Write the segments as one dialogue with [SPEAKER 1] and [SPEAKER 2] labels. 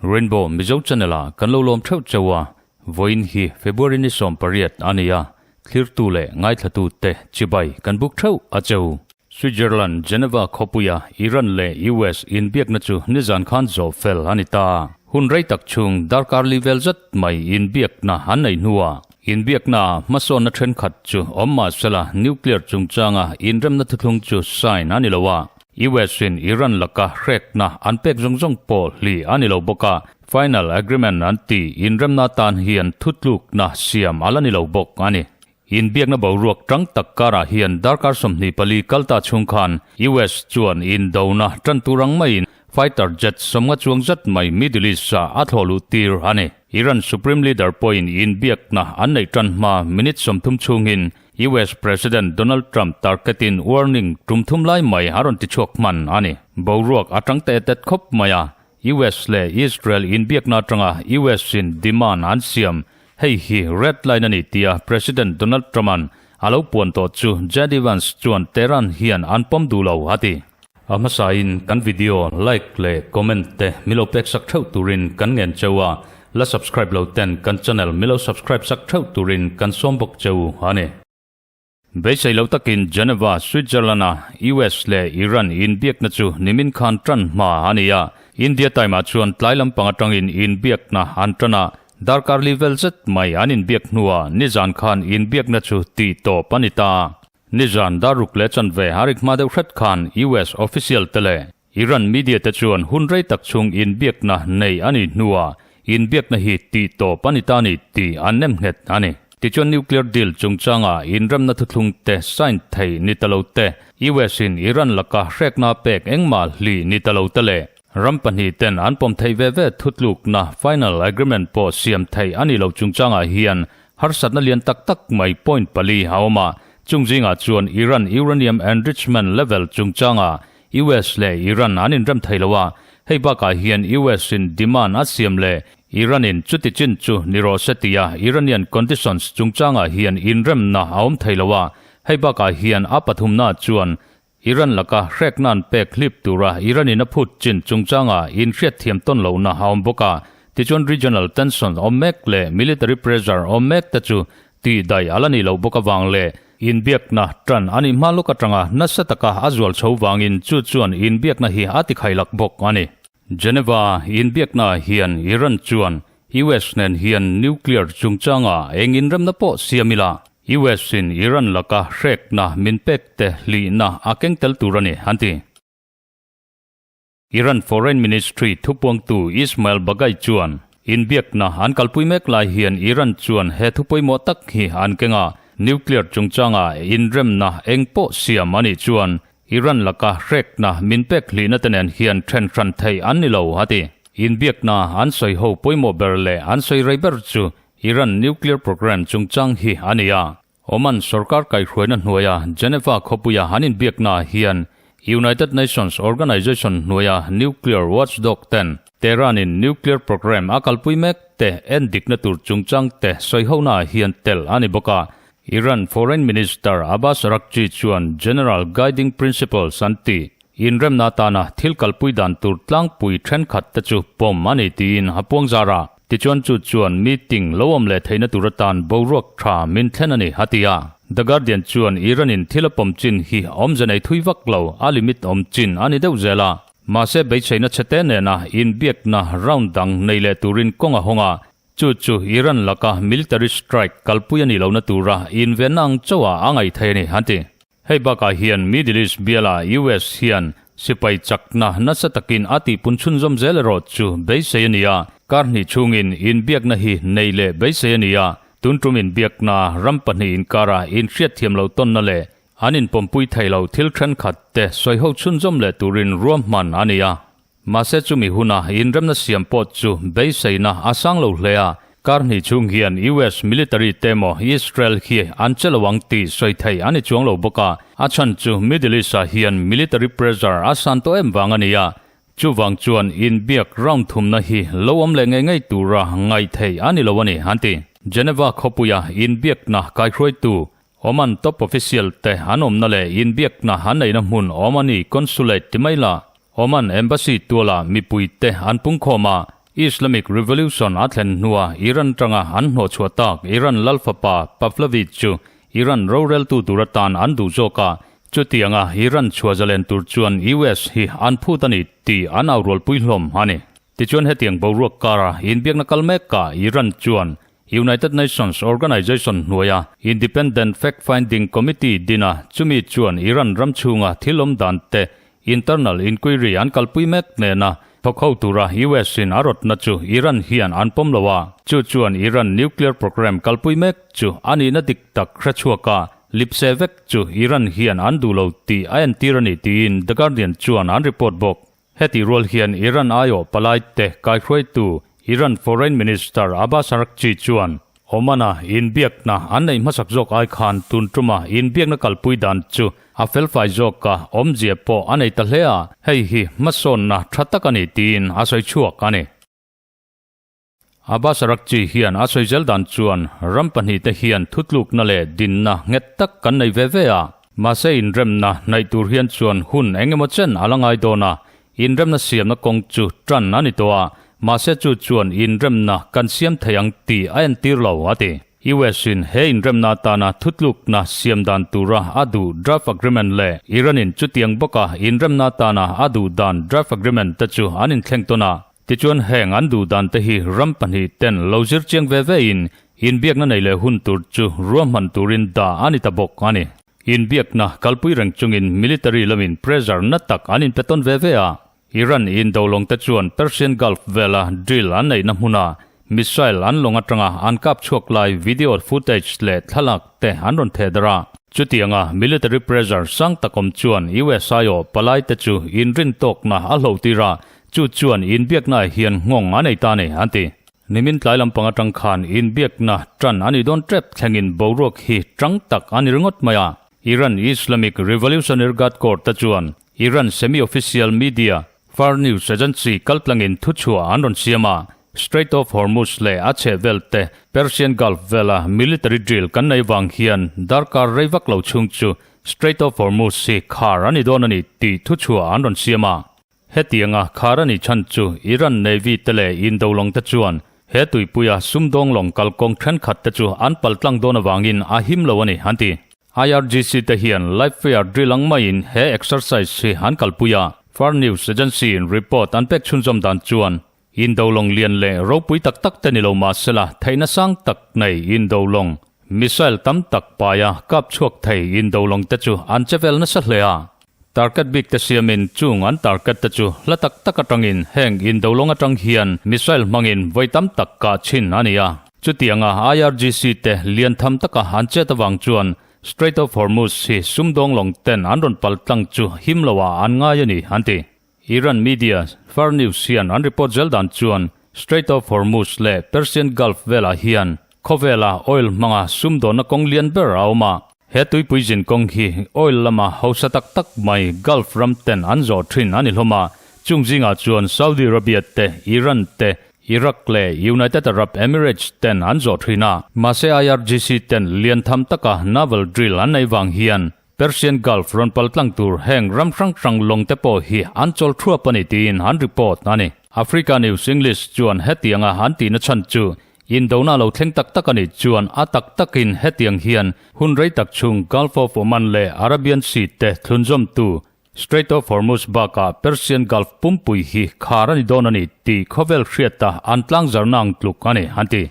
[SPEAKER 1] Rainbow Mizo Channel ah kan lo lawm theuh cheu a, vawiin hi February ni 18 a ni a, thlirtu leh ngaithlatu te chibai kan buk theuh a cheu. Switzerland Geneva khawpuia Iran leh US inbiakna chu nizan khan zawh fel a ni ta. Hun rei tak chhung darkar li vel zet mai inbiakna an nei hnuah inbiaknaah hmasawnna thenkhat chu awm mah sela nuclear chungchanga inremna thuthlung chu sign a ni lo a. US in Iran laka hrekna an pek zawng zawng pawh hli a ni lo bawk a, final agreement an tih inremna atan hian thutlukna siam a la ni lo bawk a ni. Inbiakna boruak tang tak karah hian darkar 24 kal ta chhung khan US chuan indona tan tur ang maiin fighter jet 50 chuang zet mai Middle East-ah a thlawh luh tir a ni. Iran Supreme Leader pawhin inbiakna an neih tan hma minute 30 chhungin US President Donald Trump targetin warning tum thum lai mai a rawn ti chhuak hman a ni. Boruak a tang teh tet khawp mai a, US leh Israel inbiakna atanga US in demand an siam hei hi red line a ni tia President Donald Trump-a'n a lo puan tawh chu JD Vance chuan Tehran hian an pawm duh lo a ti. A hmasain kan video like leh comment te milo pek sak theuh turin kan ngen cheu a, la subscribe lo ten kan channel milo subscribe sak theuh turin kan sawm bawk cheu a ni. Beisei lo takin Geneva, Switzerland-a US leh Iran inbiakna chu nimin khan tan hma a ni a. India time-ah chuan tlai lampang atangin inbiakna an tan a, darkar li vel zet mai an inbiak hnuah nizan khan inbiakna chu tih tawp a ni ta. Nizan daruk leh chanve a rik hma deuh hret khan US official te leh Iran media te chuan hun rei tak chhung inbiakna nei a nih hnuah inbiakna hi tih tawp a ni ta ni tih an nem nghet a ni. Tichuan nuclear deal chungchanga inremna thuthlung te sign thei ni ta lo te, US in Iran laka hrekna pek engmah hli ni ta lo te leh ram pahnih ten an pawm theih ve ve thutlukna final agreement pawh siam theih a nih loh chungchangah hian harsatna lian tak tak mai point pali a awm a, chung zingah chuan Iran uranium enrichment level chungchanga US leh Iran an inrem thei lo a, hei bakah hian US in demand a siam leh Iran in chuti chin chu ni rawh se tia Iranian conditions chungchangah hian inremna a awm thei lo a, hei bakah hian a pathumna chuan Iran laka hrekna an pek hlip tura Iran in a phut chin chungchangah inhriatthiam tawn lohna a awm bawk a, tichuan regional tension awm mek leh military pressure awm mek te chu tih daih a la ni lo bawk avang leh inbiakna tan a nih hma lawk atanga nasa taka a zual chho vangin chu chuan inbiakna hi a ti khailak bawk a ni. Geneva inbiakna hian Iran chuan US nen hian nuclear chungchanga eng inremna pawh siam ila, US in Iran laka hrekna min pek te hlihna a keng tel tur a ni, an ti. Iran Foreign Ministry thupuangtu Ismail Baghaei chuan inbiakna an kalpui mek lai hian Iran chuan he thu pawimawh tak hi an keng a, nuclear chungchanga inremna eng pawh siam a nih chuan Iran laka hrekna min pek hlihna te nen hian then hran thei an ni lo, a ti. Inbiakna an sawi ho pawimawh ber leh an sawi rei ber chu Iran nuclear program chungchang hi a ni a. Oman sorkar kaihhruaina hnuaia Geneva khawpuia an inbiaknaah hian United Nations Organization hnuaia nuclear watchdog ten Tehran-in nuclear program a kalpui mek te en dikna tur chungchang te sawihonaah hian tel a ni bawk a. Iran Foreign Minister Abbas Araghchi chuan General Guiding Principles an ti inremna atana thil kalpui dan tur tlangpui thenkhat te chu pawm a ni tiin a puangzar a. Tichuan chu chuan meeting lo awm leh theihna tur atan boruak tha min thlen a ni, a ti a. The Guardian chuan Iran in thil a pawm chin hi awmze nei thui vak lo, a limit awm chin a ni deuh zel a. Mahse beiseina chhete nena inbiakna round dang nei leh turin kawng a hawng a, chu chu Iran laka military strike kalpui a nih lohna tura invenna ang chauhah a ngaih thei a ni, an ti. Hei bakah hian Middle East biala US hian sipai chakna nasa takin a tihpun chhunzawm zel erawh chu beisei a ni a, kar hnih chhungin inbiakna hi nei leh beisei a ni a, tun tum inbiakna ram pahnih inkara inhriatthiam loh tawnna leh an inpawmpui thei lo thil thenkhat te sawiho chhunzawm leh turin ruahman a ni a. Mahse chumi huna inremna siam pawh chu beiseina a sang lo hle a, kar hnih chhung hian US military te emaw Israel hi an che lo ang tih sawi thei a ni chuang lo bawk a, a chhan chu Middle East-ah hian military pressure a san tawh em vang a ni a, chuvang chuan inbiak round thumna hi lo awm leh ngei ngei tura ngaih theih a ni lo a ni, an ti. Geneva khawpuia inbiakna kaihruaitu Oman top official te an awmna leh inbiakna an neihna hmun Omani Consulate ti mai la, Oman Embassy tuala mipuite an pungkhawm a, Islamic Revolution a thlen hnua Iran tanga an hnawhchhuah tak Iran lalfapa Pahlavi chu Iran roreltu tur atan an duh zawk a, chutianga Iran chhuah zalen tur chuan US hi an phut a ni tih an aurualpui hlawm a ni. Tichuan hetiang boruak kara inbiakna kal mekah Iran chuan United Nations Organization hnuaia Independent Fact-Finding Committee dina chumi chuan Iran ram chhunga thil awm dan te internal inquiry an kalpui mek nena thawk ho tura US in a rawtna chu Iran hian an pawm lo a, chu chuan Iran nuclear program kalpui mek chu a nihna dik tak hre chhuak a, lipse vek chu Iran hian an duh lo tih a entir a ni tiin The Guardian chuan an report bawk. Heti rual hian Iran aiawh palai te kaihruaitu Iran Foreign Minister Abbas Araghchi chuan Oman-a inbiakna an neih hmasak zawk ai khan tun tuma inbiakna kalpui dan chu a felfai zawk a, awmzia pawh a nei ta hle a, hei hi hmasawnna tha tak a ni tiin a sawi chhuak a ni. Abbas Araghchi hian a sawi zel dan chuan ram pahnihte hian thutlukna leh dinna nghet tak kan nei ve ve a, mahse inremna hnaih tur hian chuan hun eng emaw chen a la ngai dawn a, inremna siamna kawng chu tan a ni tawh a, mahse chu chuan inremna kan siam thei ang tih a entir lo, a ti. US in he inremna atana thutlukna siam dan tura a duh draft agreement leh Iran in chutiang bawka inremna atana a duh dan draft agreement te chu an inthleng tawn a, Tichuan heng an duh dan te hi ram 2 ten lo zir chiang ve ve in inbiakna nei leh hun tur chu ruahman turin dah a ni ta bawk a ni. Inbiakna kalpui reng chungin military lamin pressure na tak an inpe tawn ve ve a. Iran indo lawng te chuan Persian Gulf vela drill an neihna hmuna missile an lawng atanga an kap chhuak lai video footage leh thlalak te an rawn theh darh a. Chutianga military pressure sang tak awm chuan US aiawh palai te chu inrin tawkna a hlohtir a, Chu chuan inbiaknaah hian nghawng a nei ta a ni, an ti. Nimin tlai lampang atang khan inbiakna tan a ni dawn tep thlengin boruak hi tang tak a ni ringawt mai a. Iran Islamic Revolutionary Guard Corps te chuan Iran semi-official media Fars News Agency kaltlangin thuchhuah an rawn siam a, Strait of Hormuz leh a chhehvel te Persian Gulf vela military drill kan nei vang hian darkar rei vak lo chhung chu Strait of Hormuz hi khar a ni dawn a ni tih thuchhuah an rawn siam a. Hetianga khar a nih chhan chu Iran Navy te leh Indo lawng te chuan he tuipuia sumdawng lawng kalkawng thenkhat te chu an paltlang dawn avangin a him lo a ni, an ti. IRGC te hian live fire drill ang maiin he exercise hi an kalpui a. Fars News Agency in report an pek chhunzawm dan chuan Indo lawng lian leh ropui tak tak te ni lo mahsela theihna sang tak nei Indo lawng missile tam tak paia kap chhuak thei Indo lawng te chu an che vel nasa hle a. Target bik te siamin chung an target te chu hla tak tak atangin heng Indo lawng atang hian missile hmangin vawi tam tak kah chhin a ni a. Chutianga IRGC te lian tham taka an chet avang chuan Strait of Hormuz hi sumdawng lawng ten an rawn pal tlang chu him loah an ngai a ni, an ti. Iran media Fars News hian an report zel dan chuan Strait of Hormuz leh Persian Gulf velah hian khawvela oil hmanga sumdawnna kawng lian ber a awm a. He tuipui zin kawng hi oil lama hausa tak tak mai Gulf ram ten an zawh thin a ni hlawm a, chung zingah chuan Saudi Arabia te, Iran te, Iraq leh United Arab Emirates ten an zawh thin a. Mahse IRGC ten lian tham taka naval drill an nei vang hian Persian Gulf rawn pal tlang tur heng ram hrang hrang lawng te pawh hi an chawl thuap a ni tiin an report a ni. Africa News English chuan hetianga an tihna chhan chu indona lo thleng tak tak a nih chuan a tak takin hetiang hian hun rei tak chhung Gulf of Oman leh Arabian Sea te thlunzawmtu Strait of Hormuz bakah Persian Gulf pumpui hi khar a ni dawn a ni tih khawvel hriata an tlangzarna ang tluk a ni, an ti.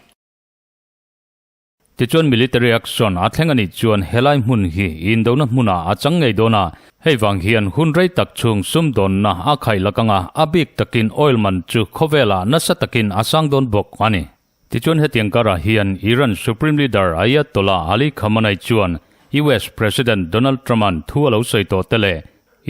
[SPEAKER 1] Tichuan military action a thleng a nih chuan helai hmun hi indona hmunah a chang ngei dawn a, hei vang hian hun rei tak chhung sumdawnna a khaih lak anga a bik takin oil man chu khawvelah nasa takin a sang dawn bawk a ni. Tichuan hetiang karah hian Iran Supreme Leader Ayatollah Ali Khamenei chuan US President Donald Trump-a'n thu a lo sawi tawh te leh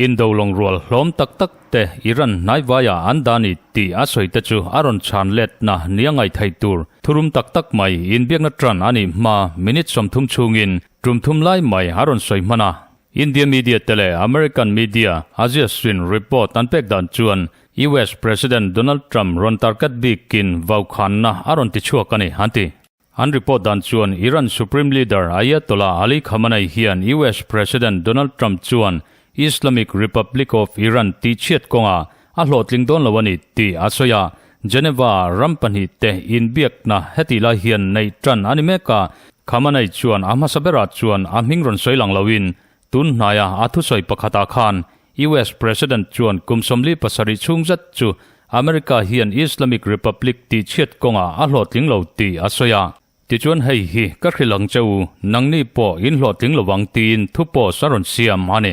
[SPEAKER 1] Indo lawng rual hlawm tak tak te Iran hnaivaiah an dah ni tih a sawi te chu a rawn chhan letna nia ngaih theih tur thurum tak tak mai inbiakna tan a nih hma minute 30 chhungin tum thum lai mai a rawn sawi hman a. India media te leh American media Axios-in report an pek dan chuan US President Donald Trump rawn target bikin vaukhanna a rawn ti chhuak a ni, an ti. An report dan chuan Iran Supreme Leader Ayatollah Ali Khamenei hian US President Donald Trump chuan Islamic Republic of Iran tihchhiat kawngah a hlawhtling dawn lo a ni tih a sawi a. Geneva ram pahnihte inbiakna heti lai hian neih tan a ni mek a, Khamenei chuan a hmasa berah chuan a hming rawn sawi lang loin tun hnaia a thusawi pakhatah khan US President chuan kum 47 chhung zet chu America hian Islamic Republic tihchhiat kawngah a hlawhtling lo tih a sawi a. Tichuan hei hi ka hrilh ang che u, nangni pawh in hlawhtling lovang tiin thu post a rawn siam a ni.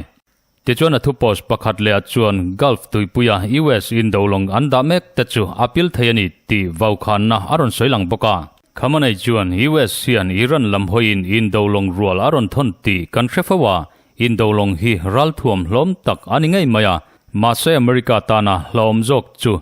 [SPEAKER 1] Tichuan a thu post pakhat leh ah chuan Gulf tuipuia US in dolawng an dah mek te chu a pil thei a ni tih vaukhanna a rawn sawi lang bawk a. Khamenei chuan US hian Iran lam hawiin indolawng rual a rawn thawn tih kan hre fo a, indolawng hi ralthuam hlawm tak a ni ngei mai a, mahse America tana hlauhawm zawk chu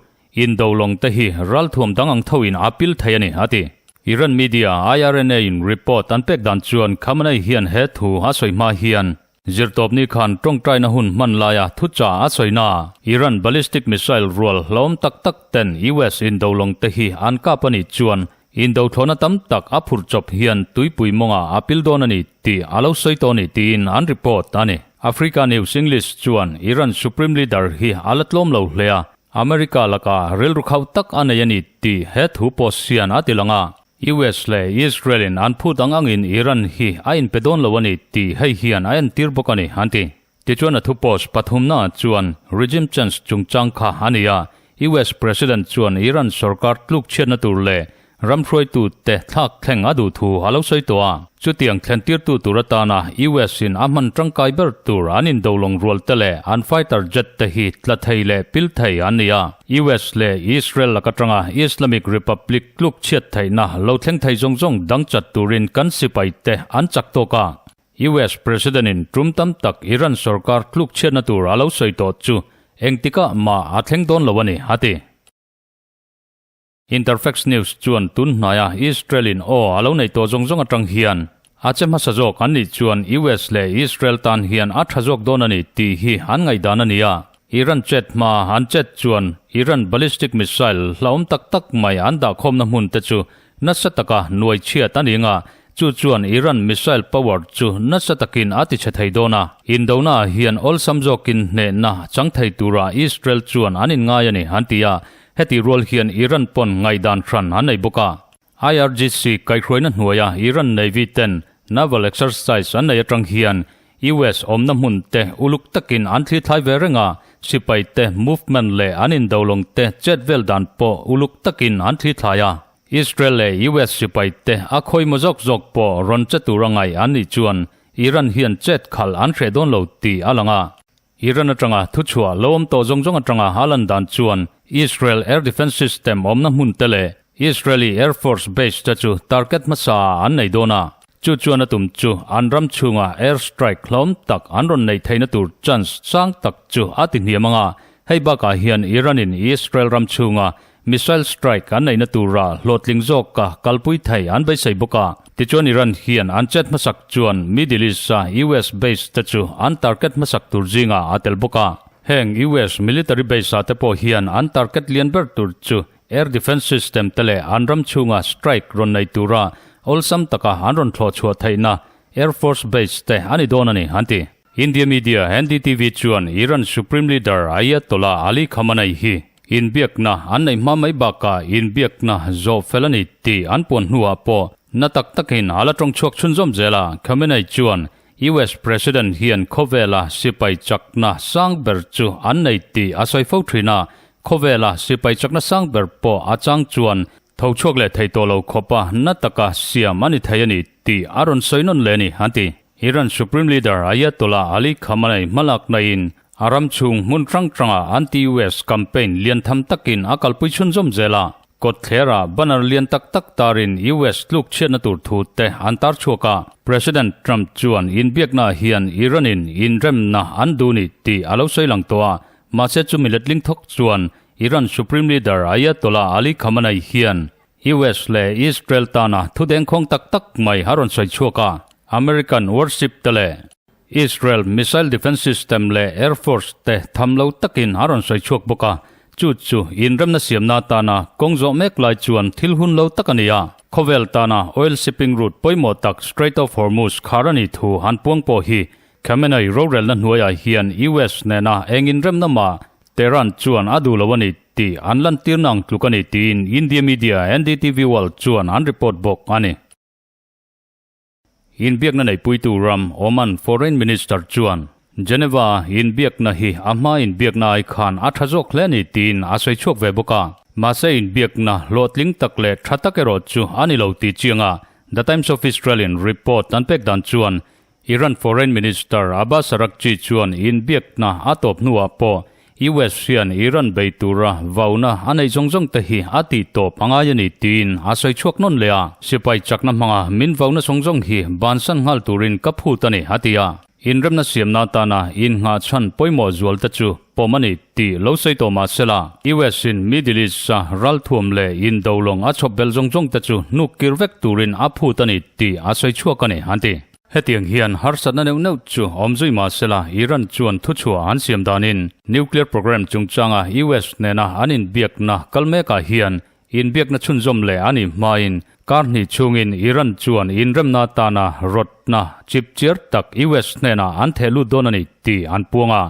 [SPEAKER 1] Indolawng te hi ralthuam dang ang thoin a pil thei a ni, a ti. Iran media IRNA in report an pek dan chuan Khamenei hian he thu a sawi hma hian zirtawpni khan tawngtaina hun hman laia thuchah a sawi na. Iran ballistic missile rual hlawm tak tak ten US indolawng te hi an kap a nih chuan indothlawhna tam tak a phurh chawp hian tuipui mawngah a pil dawn a ni tih a lo sawi tawh a ni tiin an report a ni. Africa News English chuan Iran Supreme Leader hi a la tlawm lo hle a, America lakah rilru khauh tak a nei a ni tih he thu post hian a ti lang a. US leh Israel in an phut ang angin Iran hi a inpe dawn lo a ni tih hei hian a entir bawk a ni, an ti. Tichuan a thu post pathumna chuan regime change chungchang kha a ni a, US President chuan Iran sorkar tluk chhiatna tur leh Ram hruaitute thlak thleng a duh thu a lo sawi tawh a. Chutiang thlentirtu tur atana US in a hman tangkai ber tur an indolawng rual te leh an fighter jet te hi tla thei leh pil thei an ni a. US leh Israel lak atanga Islamic Republic tluk chhiat theihna lo thleng thei zawng zawng dang chat turin kan sipai te an chak tawk a. US President in tum tam tak Iran sorkar tluk chhiatna tur a lo sawi tawh chu engtikah mah a thleng dawn lo a ni, a ti. Interfax News chuan tun hnaia Israel in aw a lo nei tawh zawng zawng atang hian a che hmasa zawk an nih chuan US leh Israel tan hian a tha zawk dawn a ni tih hi an ngaihdan a ni a. Iran chet hma an chet chuan Iran ballistic missile hlauhawm tak tak mai an dahkhawmna hmun te chu nasa taka nuai chhiat a ni anga chu chuan Iran missile power chu nasa takin a ti chhe thei dawn a. Indona ah hian awlsam zawkin hnehna chang thei tura Israel chuan an inngai a ni an ti a. Heti rual hian Iran pawn ngaihdan hran an nei bawk a. IRGC kaihhruaina hnuaia Iran Navy ten naval exercise an nei atang hian US awmna hmun te uluk takin an thli thlai ve reng a, sipai te movement leh an indolawng te chet vel dan pawh uluk takin an thli thlai a. Israel leh US sipai te a khawimaw zawk zawk pawh rawn che tur a ngaih an nih chuan Iran hian chet khalh an hreh dawn lo tih a lang a. Iran atanga thuchhuah lo awm tawh zawng zawng atanga a lan dan chuan Israel air defence system awmna hmun te leh Israeli air force base te chu target hmasa ah an nei dawn a, chu chuan a tum chu an ram chhunga air strike hlawm tak an rawn neih theihna tur chance sang tak chu a ti hniam ang a, hei bakah hian Iran in Israel ram chhunga Missile strike an neihna tura hlawhtling zawka kalpui thei an beisei bawk a. Tichuan Iran hian an chet hmasak chuan Middle East-a US base te chu an target hmasak tur zingah a tel bawk a. Heng US military base-ah te pawh hian an target lian ber tur chu air defence system te leh an ram chhunga strike rawn nei tura awlsam taka an rawn thlawh chhuah theihna air force base te a ni dawn a ni, an ti. India media NDTV chuan Iran Supreme Leader Ayatollah Ali Khamenei hi inbiakna an neih hma mai bakah inbiakna zawh fel a ni tih an puan hnuah pawh na tak takin a la tawng chhuak chhunzawm zel a. Khamenei chuan US President hian khawvela sipai chakna sang ber chu an nei tih a sawi fo thin a, khawvela sipai chakna sang ber pawh a chang chuan tho chhuak leh thei tawh lo khawpa na taka siam a ni thei a ni tih a rawn sawi nawn leh a ni, an ti. Iran Supreme Leader Ayatollah Ali Khamenei hmalakna in a ram chhung hmun hrang hrangah anti-US campaign lian tham takin a kalpui chhunzawm zel a. Kawtthlerah banner lian tak tak tarin US tluk chhiatna tur thu te an tar chhuak a. President Trump chuan inbiaknaah hian Iran in inremna an duh ni tih a lo sawi lang tawh a, mahse chumi letling thawk chuan Iran Supreme Leader Ayatollah Ali Khamenei hian US leh Israel tana thu dengkhawng tak tak mai a rawn sawi chhuak a, American warship te leh Israel missile defence system leh air force te tham lo takin a rawn sawi chhuak bawk a. Chu chu inremna siamna atana kawng zawh mek lai chuan thil hun lo tak a ni a. Khawvel tana oil shipping route pawimawh tak Strait of Hormuz khar a nih thu han puang pawh hi Khamenei rorelna hnuaiah hian US nena eng inremna mah Tehran chuan a duh lo a ni tih an lantirna ang tluk a ni tiin India media NDTV World chuan an report bawk a ni. Inbiakna neipuitu ram Oman Foreign Minister chuan Geneva inbiakna hi a hma inbiakna ai khan a tha zawk hle a ni tiin a sawi chhuak ve bawk a. Mahse inbiakna hlawhtling tak leh tha tak erawh chu a ni lo tih chianga The Times of Israel in report an pek dan chuan Iran Foreign Minister Abbas Araghchi chuan inbiakna a tawp hnuah pawh US hian Iran bei tura vauna a neih zawng zawng te hi a tih tawp a ngai a ni tiin a sawi chhuak nawn leh a. Sipai chakna hmanga min vauna zawng zawng hi bansan nghal turin ka phut a ni, a ti a. Inremna siamna atana innghah chhan pawimawh zual te chu pawm a ni tih lo sawi tawh mah sela, US in Middle East-a ralthuam leh indolawng a chhawp belh zawng zawng te chu hnuk kir vek turin a phut a ni tih a sawi chhuak a ni, an ti. Hetiang hian harsatna neuh neuh chu awm zui mah sela, Iran chuan thuchhuah an siam danin nuclear program chungchanga US nena an inbiakna kal mekah hian inbiakna chhunzawm leh a nih hmain kar hnih chhungin Iran chuan inremna atana rawtna chip chiar tak US hnenah an theh lut dawn a ni tih an puang a.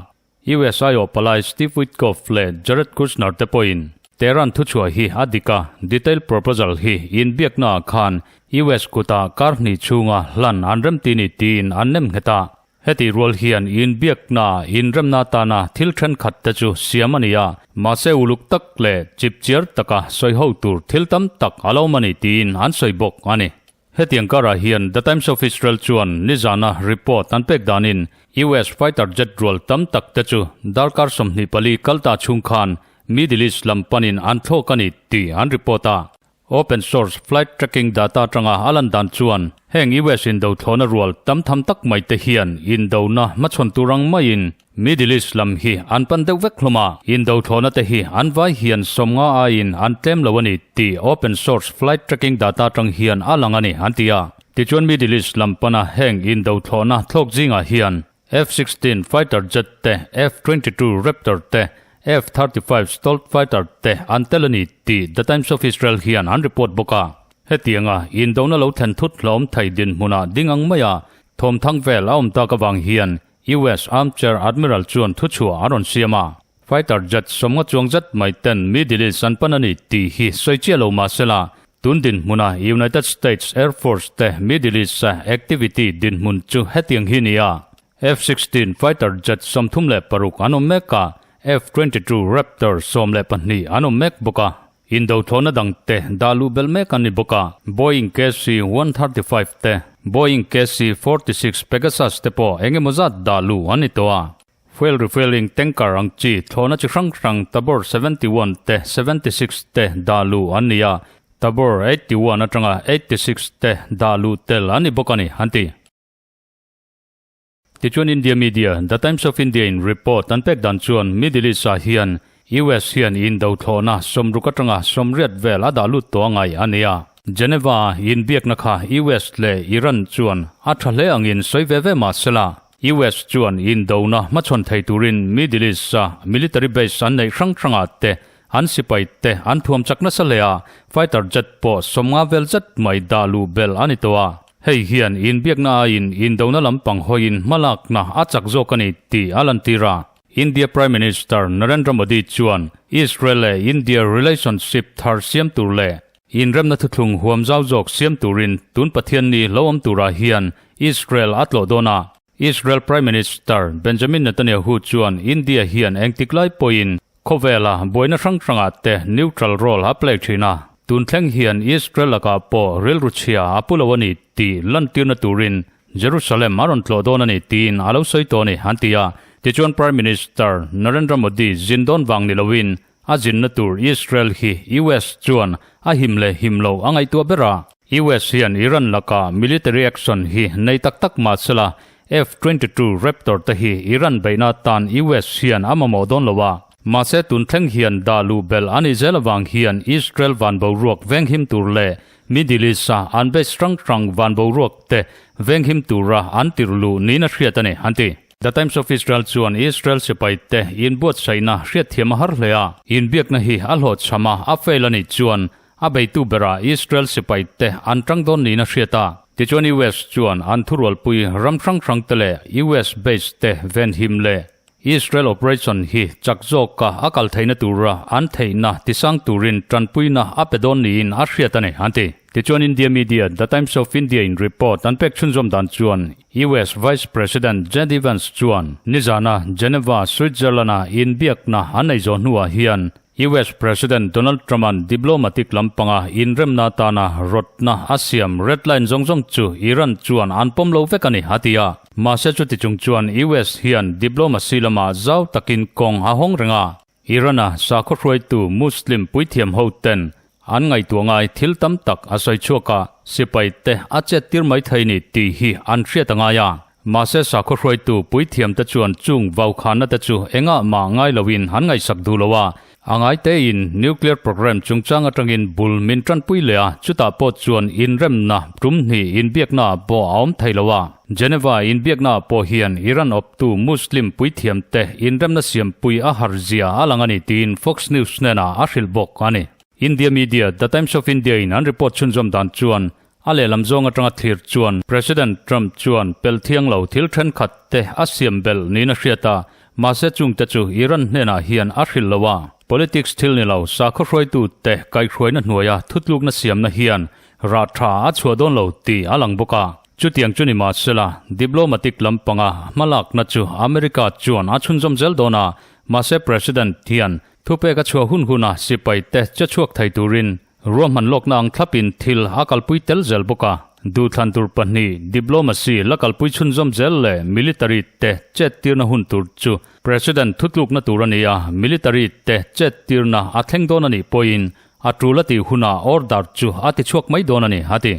[SPEAKER 1] US aiawh palai Steve Witkoff leh Jared Kushner te pawhin Tehran thuchhuah hi a dik a, detail proposal hi inbiaknaah khan US kutah kar hnih chhunga hlan an remti ni tiin an nem nghet a. Hetih rual hian inbiaknaah inremna atana thil thenkhat te chu siam a ni a, mahse uluk tak leh chipchiar taka sawiho tur thil tam tak a lo awm a ni tiin an sawi bawk a ni. Hetiang karah hian The Times of Israel chuan nizana report an pek danin US fighter jet rual tam tak te chu darkar 24 kal ta chhung khan Middle East lam panin an thlawk a ni tih an report a. Open source flight tracking data atanga a lan dan chuan heng US indothlawhna rual tam tham tak mai te hian indona hmachhawn tur ang maiin Middle East lam hi an pan deuh vek hlawm a, indothlawhna te hi an vai hian 50 aiin an tlem lo a ni tih open source flight tracking data atang hian a lang a ni, an ti a. Tichuan Middle East lam pana heng indothlawhna thlawk zingah hian F-16 fighter jet te, F-22 Raptor te, F-35 stealth fighter te an tel a ni tih The Times of Israel hian an report bawk a. Hetianga indona lo thlen thut hlawm thei dinhmunah ding ang maia thawmthang vel a awm tak avang hian US Armchair Admiral chuan thuchhuah a rawn siam a, fighter jet 50 chuang zet mai ten Middle East an pan a ni tih hi sawi chiah lo mah sela, tun dinhmuna United States Air Force te Middle East-a activity dinhmun chu hetiang hi ni a, F-16 fighter jet 36 an awm mek a, F-22 Raptor 12 an awm mek bawk a. Indothlawhna dang te dah luh belh mek an ni bawk a, Boeing KC-135 te, Boeing KC-46 Pegasus te pawh eng emaw zat dah luh an ni tawh a. Fuel refuelling tanker ang chi thlawhna chi hrang hrang Tabor 71 te, 76 te dah luh an ni a, Tabor 81 atanga 86 te dah luh tel an ni bawk a ni, an ti. Tichuan India media, The Times of India in report an pek dan chuan Middle East ah hian US hian indo thlawhna 60 atanga 80 vel a dah lut tawh a ngaih a ni a. Geneva a inbiakna kha US leh Iran chuan a tha hle angin sawi ve ve mah sela, US chuan indona hmachhawn thei turin Middle East a military base an neih hrang hrangah te an sipai te an thuam chak nasa hle a, fighter jet pawh 50 vel zet mai dah luh belh a ni tawh a. Hei hian inbiakna aiin indona lampang hawiin hmalakna a chak zawk a ni tih a lantir a. India Prime Minister Narendra Modi chuan Israel leh India relationship thar siam tur leh inremna thuthlung huam zau zawk siam turin tun Pathianni lo awm turah hian Israel a tlawh dawn a. Israel Prime Minister Benjamin Netanyahu chuan India hian engtik lai pawhin Khawvela buaina hrang hrangah te neutral role a play thin a, tun thleng hian Israel lakah pawh rilru chhia a pu lo a ni tih lantirna turin Jerusalem a rawn tlawh dawn a ni tiin a lo sawi tawh a ni, an ti a. Tichuan Prime Minister Narendra Modi zin dawn vang ni loin a zinna tur Israel hi US chuan a him leh him lo a ngaihtuah ber a. US hian Iran lakah military action hi nei tak tak mah sela F-22 Raptor te hi Iran beihna atan US hian a mamawh dawn lo a, mahse tun thleng hian dah luh belh a nih zel avang hian Israel van boruak venghim tur leh Middle East-a an base hrang hrang van boruak te venghim tura an tirh luh niin a hriat a ni, an ti. The Times of Israel chuan Israel sipaite inbuatsaihna hriatthiam a har hle a, inbiakna hi a hlawhchham a, a fail a nih chuan a beitu berah Israel sipaite an tang dawn niin a hriat a. Tichuan US chuan an thurualpui ram hrang hrangte leh US base te venhim leh Israel operation hi chak zawka a kal theihna tura an theihna tisang turin tanpuina a pe dawn niin a hriat a ni, an ti. Tichuan India media The Times of India in report an pek chhunzawm dan chuan US Vice President JD Vance chuan nizana Geneva, Switzerland-a inbiakna an nei zawh hnuah hian US President Donald Trump-a'n diplomatic lampanga inremna atana rawtna a siam red line zawng zawng chu Iran chuan an pawm lo vek a ni, a ti a. Mahse chuti chung chuan US hian diplomacy lamah zau takin kawng a hawng reng a. Iran-a sakhaw hruaitu Muslim puithiam hoten an ngaihtuah ngai thil tam tak a sawi chhuak a, sipai te a chet tir mai thei ni tih hi an hriat a ngai a. Mahse sakhaw hruaitu puithiam te chuan chung vaukhana te chu engah mah ngai loin an ngaihsak duh lo a, a ngai tein nuclear program chungchang atangin bul min tanpui leh a, chutah pawh chuan inremna tum hnih inbiakna ah pawh a awm thei lo a. Geneva inbiakna ah pawh hian Iran awptu Muslim puithiam te inremna siampui a har zia a lang a ni tiin Fox News hnenah a hrilh bawk a ni. India media The Times of India in an report chhunzawm dan chuan a lehlam zawng atanga thlir chuan President Trump chuan pel thiang lo thil thenkhat te a siam belh niin a hriat a, mahse chungte chu Iran hnenah hian a hrilh lo a. Politics thil ni lo sakhaw hruaitu te kaihhruaina hnuaia thutlukna siamna hian rah tha a chhuah dawn lo tih a lang bawk a. Chutiang chu ni mahsela diplomatic lampanga hmalakna chu America chuan a chhunzawm zel dawn a, mahse President hian Thupek a chhuah hun huna sipai te che chhuak thei turin ruahman lawkna ang thlapin thil a kalpui tel zel bawk a. Duhthlan tur pahnih, diplomacy la kalpui chhunzawm zel leh military te chet tirna hun tur chu President thutlukna tur a ni a, military te chet tirna a thleng dawn a nih pawhin a tul a tih hunah order chu a ti chhuak mai dawn a ni, a ti.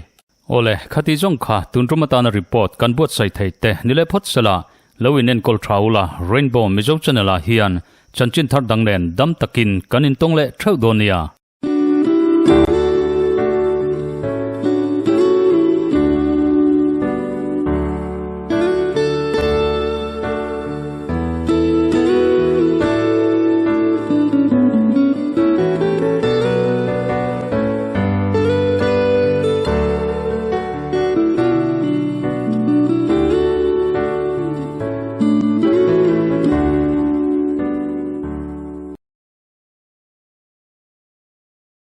[SPEAKER 1] Awle, khati zawng kha tun tum atana report kan buatsaih thei te ni leh phawt sela, lo in enkawl tha ula Rainbow Mizo Channel ah hian chanchin thar dang nen dam takin kan intawng leh theuh dawn nia.